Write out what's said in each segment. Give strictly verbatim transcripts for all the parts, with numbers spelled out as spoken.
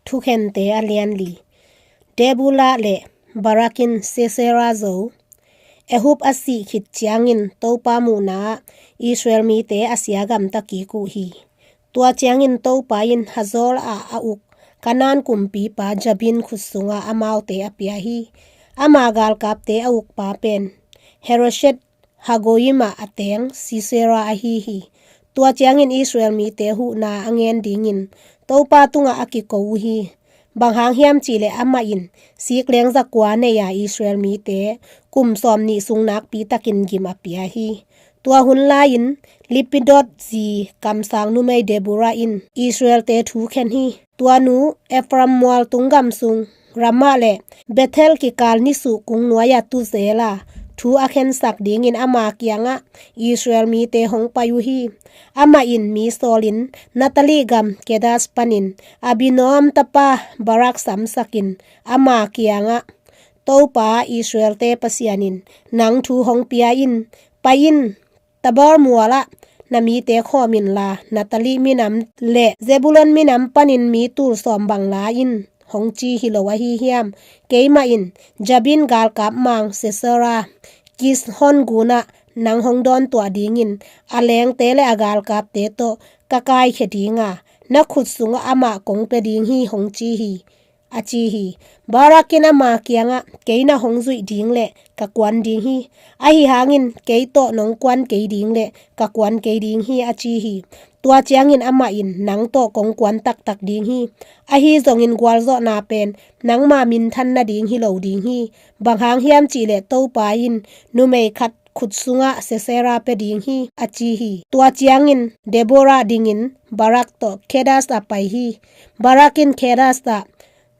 Thukhente a lian li. Debora le Barak in Sisera zo. Ehub a sih khit ciangin Topa muhna ah Israel mite a sia gamta kik uh hi. Tua ciangin Topa in Hazor ah a uk Kanaan kumpipa Jabin khut sungah amaute a pia hi. Ama galkapte a ukpa pen Heroshet Hagoyim ah a teng Sisera ahi hi. Tua ciangin Israel mite huhna a ngen dingin Topa tungah a kiko uh hi. Bang hang hiam cihleh amah in sikleng zakua nei-a Israel mite kum sawmnih sung nakpi takin gim a pia hi. Tua hun lai-in Lipidot zi kamsang numei Debora in Israelte thu khen hi. Tua nu Ephraim mual tunggam sung Ramah le Bethel kikal nisuh kung nuai-ah tu zel a, thu a khensak dingin ama kiangah Israel mite hong pai uh hi. Amah in mi sawlin Naphtali gam Kedes panin Abinoam tapa Barak samsakin ama kiangah, Topa Israelte Pasian in nang thu hong pia in, pai in, Tabor mualah na mite khawm inla, Naphtali minam le Zebulon minam panin mi tul sawm bang la in, hong ci hi lo ahi hiam? Keimah in Jabin galkap mang Sisera Kishon gunah nang hong dawn tuah dingin a lengte le a galkapte tawh ka kaikhia dinga, na khut sungah amah kong pia ding hi, hong ci hi, a ci hi. Barak in ama kiangah, kei na hong zuih ding le ka kuan ding hi. Ahi hangin kei tawh nong kuan kei ding le ka kuan kei ding hi, a ci hi. Tua ciangin amah in, nang tawh kong kuan taktak ding hi. Ahi zongin gualzawhna pen nangma minthan nading hi lo ding hi. Bang hang hiam cihleh Topa in numei khat khut sungah Sisera pia ding hi, a ci hi. Tua ciangin Debora dingin Barak tawh Kedes ah pai hi. Barak in Kedes ah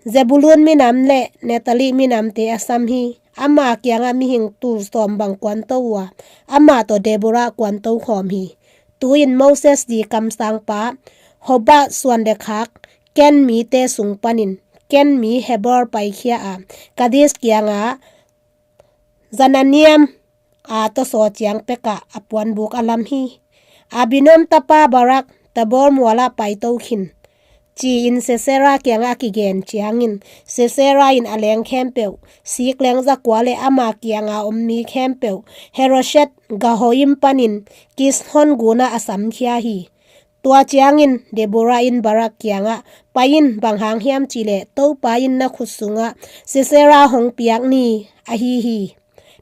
Zebulun minam le Naphtali minamte a sam hi. Ama kiangah mihing tul sawm bang kuanto uh a, amah tawh Debora kuanto khawm hi. Tu-in Moses zi kamsangpa Hobah suan le khak Ken mite sung panin Ken mi Heber paikhia a, Kadis kiangah Zaanannim a tawsaw ciang pekah a puanbuk a lam hi. Abinoam tapa Barak, Tabor mualah paito khin, ci-in Sisera kiangah a kigen ciangin, Sisera in a leng khempeuh, sikleng zakua le ama kianga om mi khempeuh, Heroshet Hagoyim panin Kishon gunah a samkhia hi. Tua ciangin Debora in Barak kiangah, pai in, bang hang hiam cihleh Topa in na khut sungah Sisera hong piak ni ahi hi.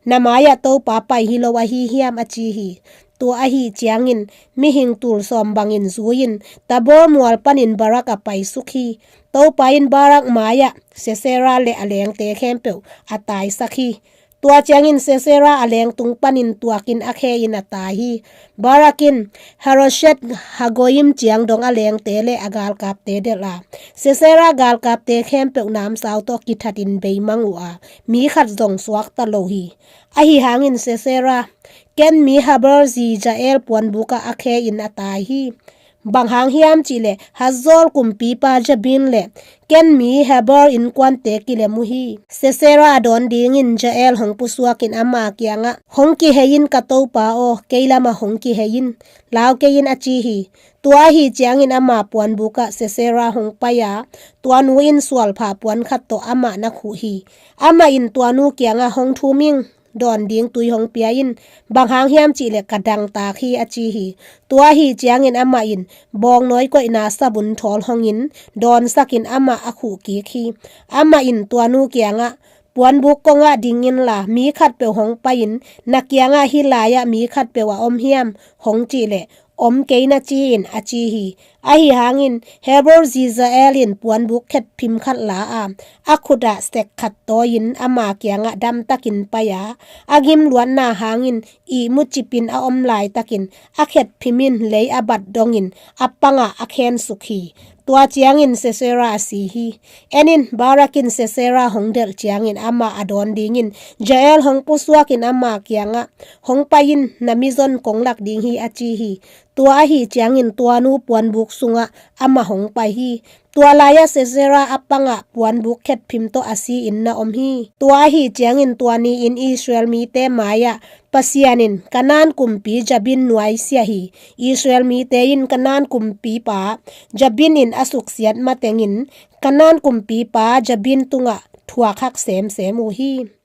Na mai-ah Topa pai hi lo ahi hiam, a ci hi. Tua ahi ciangin mihing tul sawm bangin zui-in Tabor mual panin Barak a paisuk hi. Topa in Barak mai-ah Sisera le a lengte khempeuh a taisak hi. Tua ciangin Sisera a lengtung panin tuakin a khe-in a tai hi. Barak in Heroshet Hagoyim ciang dong a lengte le a galkapte delh a, Sisera galkapte khempeuh namsau tawh kithatin beimang uh a, mi khat zong suakta lo hi. Ahi hangin Sisera Ken mi Heber zi Jael puanbukah a khe-in a tai hi. Bang hang hiam cihleh Hazor kumpipa Jabin le Ken mi Heber innkuante kilem uh hi. Sisera a dawn dingin Jael hong pusuakin ama kiangah, hong kihei in, ka topa aw, kei lamah hong kihei in, lau kei in, a ci hi. Tua ahi ciangin ama puanbukah Sisera hong pai a, tua nu in sualpha puan khat tawh amah na khuh hi. Amah in tua nu kiangah, hong thum ing, dawn ding tui hong pia in, bang hang hiam cihleh ka dangtak hi, a ci hi. Tua ahi ciangin amah in bawngnawi koihna sabun thawl hongin dawnsakin amah a khuh kik hi. Amah in tua nu kiangah, puanbuk kongah ding inla, mi khatpeuh hong pai-in, na kiangah hih lai-ah mi khatpeuh a om hiam, hong cih leh, om kei, na ci in, a ci hi. Ahi hangin Heber zi Jael in puanbuk khetphim khat la a, a khutah sek khat tawi-in ama kiangah damtakin pai a, a gimluatna hangin ihmu cipin a om laitakin a khetphim in lei a bat dongin a pangah a khensuk hi. Tua ciangin Sisera a si hi. En in, Barak in Sisera hong delh ciangin amah a dawn dingin Jael hong pusuakin ama kiangah, hong pai in, na mizon kong lak ding hi, a ci hi. Tua ahi ciangin tua nu puanbuk sungah amah hong pai hi. Tua lai-ah Sisera a pangah puanbuk khetphim tawh a si-in na om hi. Tua ahi ciangin tua ni-in Israel mite mai-ah Pasian in Kanaan kumpi Jabin nuaisiah hi. Israel mite in Kanaan kumpipa Jabin in a suksiat matengin Kanaan kumpipa Jabin tungah thuak hak semsem uh hi.